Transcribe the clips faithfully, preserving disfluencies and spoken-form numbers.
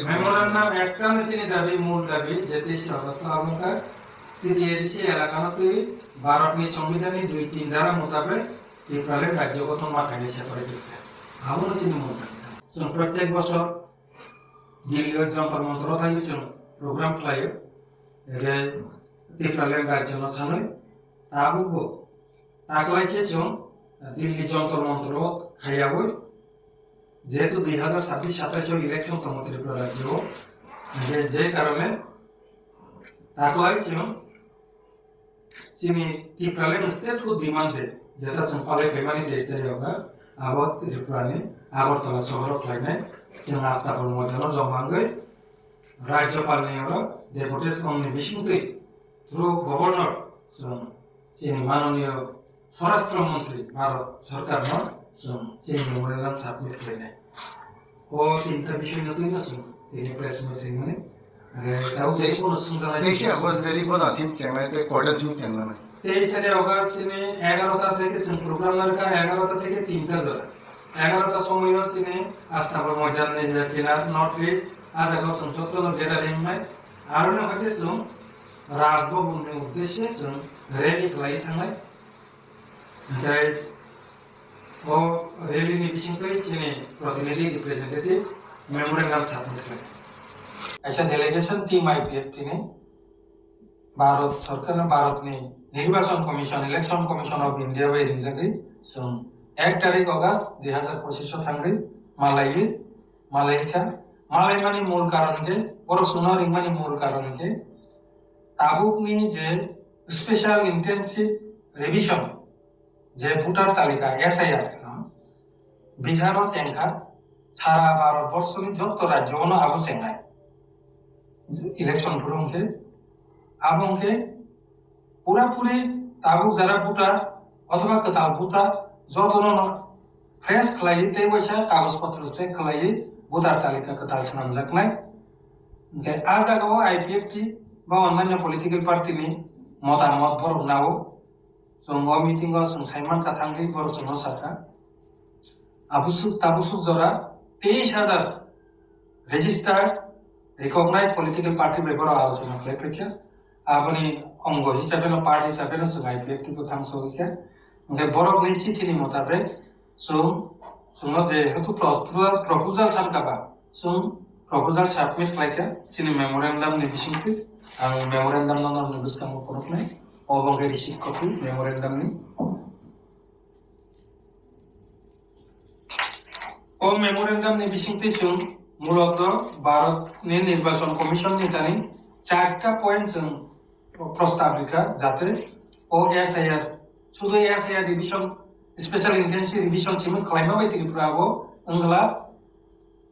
Memorandum ekta ni chini dabi, mul dabi, J T C August Abongkar, T T A D C elaka no twi Bharat ni Songbidan ni dui tin dhara mutabek Tipraland rajyo gothon ma khainai separate state. Abo no chini mul dabi. Chwng protek bosor Delhi o Jantar Mantar o thangwi chwng program khlaio. Ere Tipraland rajyo no sanwi tabuk bo taklai khe chwng Delhi Jantar Mantar o khaiyawi. Jehetu dui hazar sabbish satais o election tongo Tripura rajyo o, je, je karone taklai chwng chini Tipraland state o demand de, jeta chwng palai phaimani teis tarik o, abo Tripura ni Agartala sohor o khlainai, chwng Astapal moidano joma wngwi Rajyapal ni oro deputation ni bisingtwi through governor chwng chini manoniyo Swarashtra Mantri Bharat Sarkar no chwng chini memorandum submit khlainai. O tinta bisoi no twi no chwng tini press meet ringmani. Tabuk tei kono swngjaknai teisa twi. August ni bo da thim chengnai tei koita thim chengnai. Teisa ni August ni egarota theke chwng program narwkha, egarota theke tinta jora. Egarota somoyo chini Astapal moidan ni je kila North East, a jaga o chwng jotono gathering wngnai. Aro no hwnkhe chwng Raj Bhavan ni uddeshe chwng rally khlai thangnai. Hwnkhe o rally ni bisingtwi chini protinidhi, representative, memorandum submit khlai. Kaisa delegation team I P F T ni Bharat Sarkar, Bharat ni Nirbachon Commission, Election Commission of India bai ringjagwi chwng ek tarik August dui hazar pochisho thangwi malaiwi, malaikha. Malaimani mul karon khe, borok chwngno ringmani mul karon khe, tabukni je Special Intensive Revision, je voter talika, S I R no, Bihar o chengkha, sara Bharat borso ni jotto rajyo no abo chengnai. Election phuru hwnkhe, abo hwnkhe pura puri tabuk jara voter othoba kwtal voter jotono no fresh khlaiwi tei waisa kagoj potro check khlaiwi voter talika kwtal swnamjaknai. Hwnkhe a jaga o I P F T ba onnaino political party ni motamot borok nao. Chwng o meeting o chwng saiman kha thangwi borok chwngno sakha. Abusuk tabusuk jora teis hajar registered recognized political party bai borok alochona khlai phaikha. Aboni ongo hisabe no, part hisabe no chwng I P F T bo thangsa wngkha. Hwnkhe borok ni chithi ni motabek chwng, chwngno je hetu pro-, pro-, proposal sankha ba, chwng proposal submit khlaikha chini memorandum ni bisingtwi. Ang memorandum no norokni bwskango phunuknai. Obo hwnkhe receipt copy memorandum ni. O memorandum ni bisingtwi chwng muloto Bharat ni Nirbachon Commission ni thani charta point chwng prostab rikha, jate o S I R, sudu S I R revision, Special Intensive Revision simi khlaima bai Tripura o wngla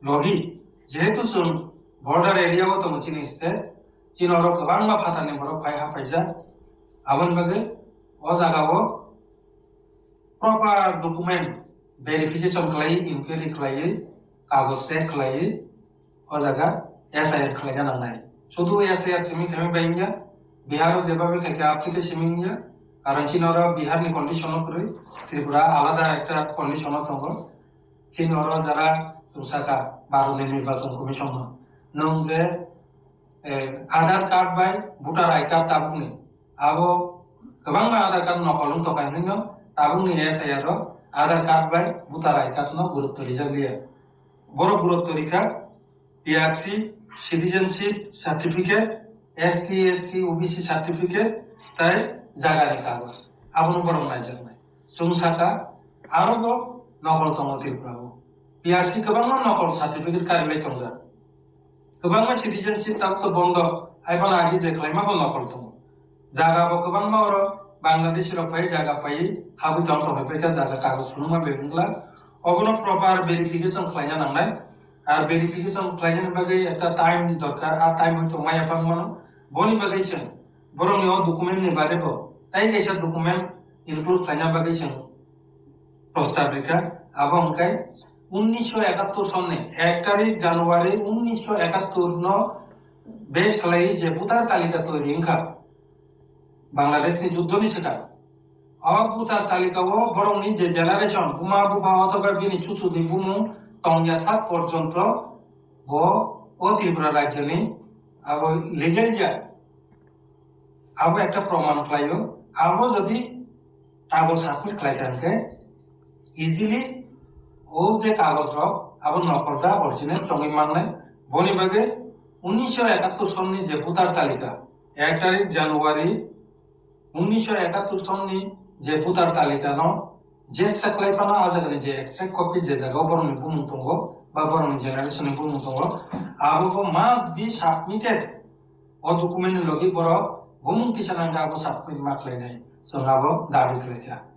logi, jehetu chwng border area o tongo chini state, chini oro kwbangma phatarni borok phai ha phaijak, aboni bagwi o jaga o proper document verification khlai, inquiry khlai, kagoj check khlai, o jaga S I R khlaina nangnai. Sudu S I R simi thangwi bai wngya, Bihar o jebabe khaikha aptike simi wngya, karon chini oro Bihar ni condition o kwrwi, Tripura alada ekta condition o tongo. Chini oro jara chwng sakha Bharat ni Nirbachon Commission no, nwng je, eh, Aadhaar card bai voter I card tabukni, abo kwbangma Aadhaar card nokol wng tongkha hinwi no tabukni S I R o Aadhaar card bai voter I card no gurutto rijak liya. Borok gurutto rikha P R C, citizenship certificate, S T, S C, O B C certificate, tai jagani kagoj. Abono borok naijaknai. Chwng sakha, aro bo nokol tongo Tripura o. P R C kwbangma nokol certificate karilai tongjak. Kwbangma citizenship tabuk to bondo, hai phano agi je khlaima bo nokol tongo. Jaga bo kwbangma oro Bangladeshi rok pai jaga pai habwi tong tong pai kha jaga kagoj phunukma bai wngla. Obono proper verification khlaina nangnai. Ar verification khlainani bagwi ekta time dorkar, a time hoi tongmaya phang mano. Boni bagwi chwng borokni o document ni baade bo tai kaisa document include khlaina bagwi chwng prostab rikha. Abo hwnkhe unnisho ekattor sonni ek tarik January unnisho ekattor no base khlaiwi je voter talika toiri wngkha Bangladesh ni juddho ni swkang. O voter talika o borok ni je generation, buma bupha othoba bini chuchuni bumung tongya sak porjonto bo o Tripura rajyoni abo legal ya, abo ekta proman khlaio. Abo jodi kagoj submit khlai kha hwnkhe easily o je kagoj rok abo nokol da original chongwi mannai. Boni bagwi unnisho ekattor sonni je voter talika, ek tarik January unnisho ekattor sonni je voter talika no je saklai phano a jagani je extract copy je jaga borokni bumung tongo ba borokni generation ni bumung tongo, abo bo must be submitted. O document ni logi borok bumung kisa nangkha abo submit ma khlainai, chwng abo dabi khlaikha.